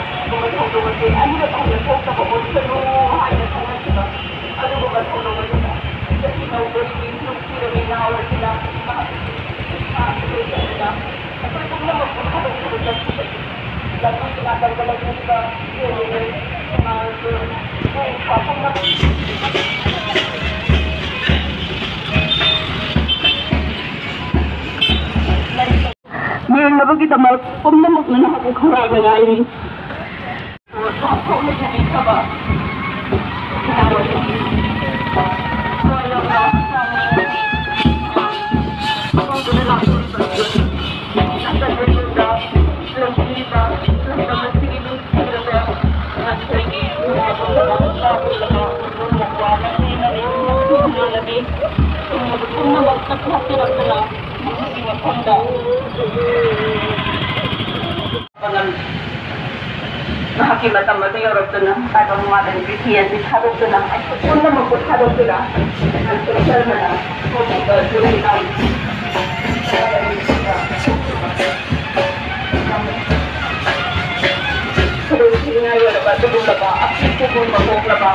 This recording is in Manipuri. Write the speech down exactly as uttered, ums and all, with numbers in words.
ꯑꯗꯨꯒꯨꯝꯕ ꯊꯧꯗꯣꯛ ꯑꯁꯤ ꯑꯅꯤꯔꯛ ꯍꯟꯅ ꯊꯣꯛꯇꯕ ꯑꯣꯏꯁꯅꯨ ꯍꯥꯏꯅ ꯈꯪꯍꯟꯈꯤꯕ꯫ ꯑꯗꯨꯒꯨꯝꯕ ꯊꯧꯗꯣꯛ ꯑꯗꯨꯗ ꯆꯍꯤ ꯅꯧꯕꯒꯤ ꯅꯨꯡꯁꯤꯔꯕꯤ ꯅꯍꯥꯔꯣꯜꯁꯤꯅ ꯃꯍꯥꯛꯀꯤ ꯃꯍꯥꯛꯀꯤ ꯂꯣꯏꯁꯤꯟꯗꯨꯅ ꯑꯩꯈꯣꯏ ꯄꯨꯝꯅꯃꯛꯄꯨ ꯊꯥꯗꯣꯛꯇꯨꯅ ꯆꯠꯈꯤꯕꯅꯤ꯫ ꯂꯝꯕꯤ ꯅꯥꯀꯟꯗ ꯂꯩꯔꯤꯕ ꯏꯆꯦ ꯏꯅꯦ, ꯏꯃꯥ ꯏꯆꯦ, ꯏꯕꯨꯡ ꯏꯄ꯭ꯋꯥ ꯄꯨꯝꯅꯃꯛ ꯌꯦꯡꯅꯕꯒꯤꯗꯃꯛ ꯄꯨꯝꯅꯃꯛꯅ ꯅꯍꯥꯛꯄꯨ ꯈꯧꯔꯥꯡꯅ ꯉꯥꯏꯔꯤ꯫ ꯄꯥꯡꯒꯜ꯫ ꯃꯍꯥꯛꯀꯤ ꯃꯇꯝ ꯑꯗꯨ ꯌꯧꯔꯛꯇꯨꯅ ꯇꯥꯏꯕꯪ ꯃꯥꯂꯦꯝꯒꯤ ꯍꯤ ꯑꯁꯤ ꯊꯥꯗꯣꯛꯇꯨꯅ ꯑꯩꯈꯣꯏ ꯄꯨꯝꯅꯃꯛꯄꯨ ꯊꯥꯗꯣꯛꯇꯨꯅ ꯁꯔꯃꯅ ꯊꯣꯛꯈꯤꯕ ꯂꯨꯍꯤꯡ ꯂꯥꯡ ꯈꯨꯗꯣꯡ ꯊꯤꯅꯤꯡꯉꯥꯏ ꯑꯣꯏꯔꯕ ꯑꯗꯨꯒꯨꯝꯂꯕ ꯑꯄꯤꯛꯄꯕꯨ ꯃꯀꯣꯛꯂꯕ